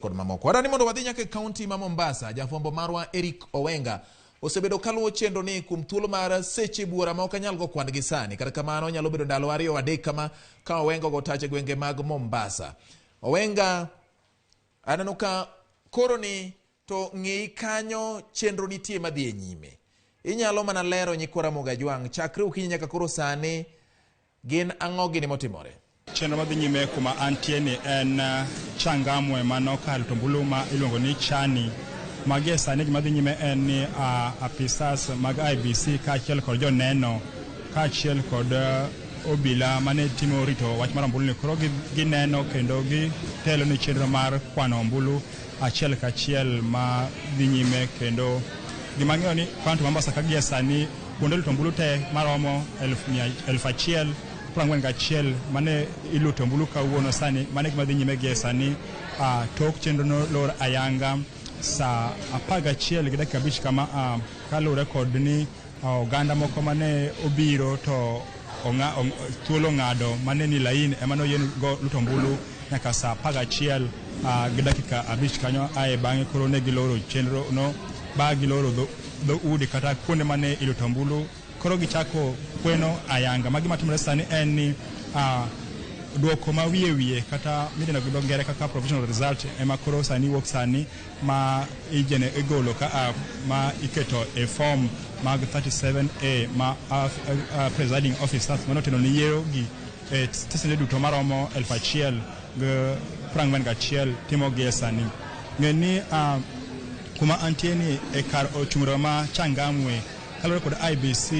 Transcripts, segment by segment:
Kod mamoko. Wadwani mondo wadhi nyaka e kaunti ma Mombasa. Jafwambo marwa Eric Owenga osebedo kaluwo chenro ni kuom thuolo mar seche buora ma ok anyal go kwan gi sani. Kata kamano nyalo bedo ndalo 2 3 kama ka Owenga ogo tach e gwenge mag Mombasa. Owenga, aneno ka koro ni to ng'eyi kanyo chenro nitie madhi e nyime. Inyalo mana lero nyikwa Ramogi Ajwang' chakre okinyi nyaka koro sani gin ang'o gini motimore? Chenro madhi nyime kuma antie ni en Changamwe mano kar luto ombulu ma iluongo ni Chani. Ma gie sani gima dhi nyime en ni apisas mag IEBC kaachiel kod joneno kaachiel kod obila mane timo rito wach mar ombulu ni koro gineno kendo gitelo ni chenro mar kwano ombulu achiel kachiel ma dhi nyime. Kendo gima ang'eyo ni kaunti ma Mombasa ka gie sani kuonde luto ombulu te maromo 1041 mane iluto ombulu kawuono sani mane gima dhi nyime gie sani. Tok chenro no lor ayanga saa 11:05 kama, kaluwore kod ni oganda moko mane obiro to thuolo ong'ado mane ni lain ema noyien go luto ombulu nyaka saa 11:05 kanyo. Ae bang'e koro ne giloro chenro no ba giloro dho udi kata kuonde mane iluto ombulu. Koro gichako kweno ayanga. Ma gima timore sani en ni duoko ma wiye wiye kata midendo gi dho ngere kaka provisional result ema koro sani wuok sani ma ijene igolo ka ma iketo e form mag 37A ma presiding officers manotelo ni yiero gi e stesende duto maromo 1041 timo gie sani. Ng'e ni kuma antie ni e kar ochung'ro ma Changamwe kaluwore kod IEBC,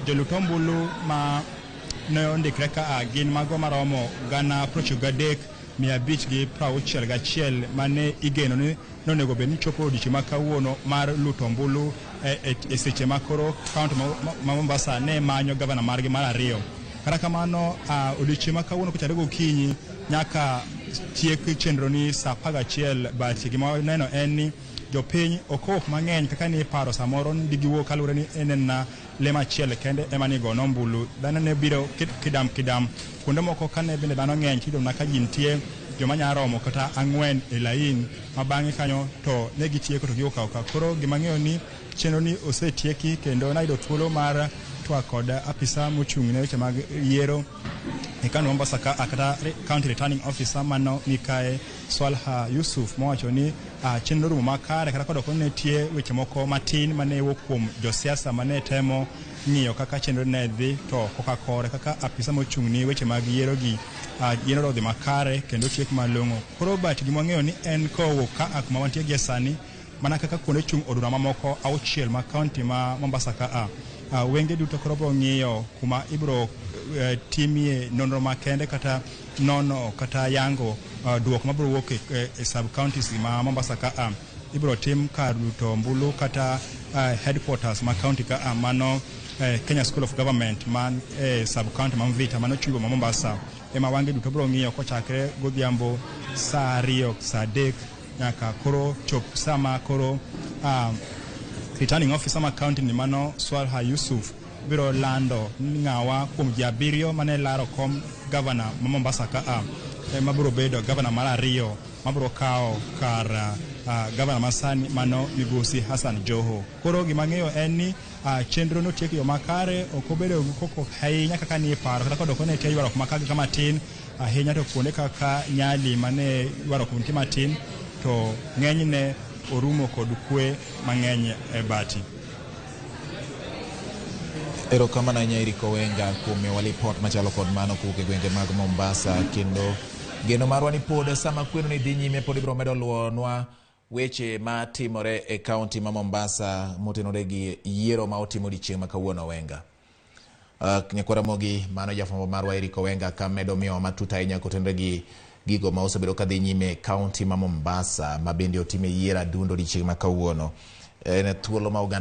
jolut ombulu ma ne ondikre ka gin mago maromo 93,561 mane igeno ni nonego bed ni chopo odiochieng' ma kawuono mar luto ombulu e seche ma koro kaunti ma Mombasa ne manyo gavana margi mar ariyo. Kata kamano, odiochieng' ma kawuono kochakore gokinyi nyaka tiek chenro ni saa 11 but gima waneno en ni jopiny ok owuok mang'eny kaka ni iparo. Samoro ni giwuok kaluwore ni en na lemo achiel kende ema ni gono ombulu. Dhano ne biro kidam kidam kuonde moko kane bende dhano ng'eny tiyudo mana ka ji nitie joma nyalo romo kata ang'wen e lain ma bang'e kanyo to ne gitieko to giwuok ka. Koro gima ang'eyo ni chenro ni osetieki kendo nayudo thuolo mar twak kod apisa mochung' ne weche mag yiero e kaunti ma Mombasa ka kata county returning officer mano mikae Swalha Yusuf mowacho ni chenro rumo makare kata kod ne nitie weche moko matin mane wuok kuom josiasa mane temo ng'iyo kaka chenro ne dhi to koka kore kaka apisa mochung' ni weche mag yiero gi, yiero odhi makare kendo tiek malong'o. Koro but gima wang'eyo ni en kowuok ka kuma wantie gie sani mana kaka kuonde chung' od bura mamoko auchiel ma kaunti ma Mombasa ka a wenge duto koro biro ng'iyo kuma ibiro timie nonro makende kata nono kata yango duoko mabiro wuok e sub counties ma Mombasa ka a ibiro tim kar luto ombulu kata headquarters ma county ka a mano Kenya School of Government man e sub county ma Mvita mano chungo ma Mombasa ema wange duto biro ng'iyo kochakre godhiambo saa 2 saa 3 nyaka koro chop sama koro returning officer ma county ni mano Swalha Yusuf biro lando ni ng'awa kuom ji abiriyo mane laro kom gavana ma Mombasa ka a ema biro bedo gavana mar ariyo mabiro kawo kar gavana masani mano migosi Hassan Joho. Koro gima ang'eyo en ni chenro notiek e yo makare, ok obedo gi koko ahinya kaka ni iparo kata kod ok ne nitie ywaruok makagi matin ahinya to kuonde kaka Nyali mane ywaruok nitie matin to ng'enyne orumo kod kwe mang'eny e bati. Erokamano ahinya Eric Owenga kuom miyowa lipot machalo kod mano kowuok e gwenge mag Mombasa. Kendo geno marwa ni pod sama kweno ni dhi nyime pod ibiro medo luwonwa weche matimore e kaunti ma Mombasa motenore gi yiero ma otim odiochieng' ma kawuono. Owenga. Nyakwa Ramogi, mano jafwambo marwa Eric Owenga ka medo miyowa matut ahinya kotenore gi gigo ma osebedo kadhi nyime e kaunti ma Mombasa ma bende otime yiero adundo odiochieng' ma kawuono. En thuolo ma oganda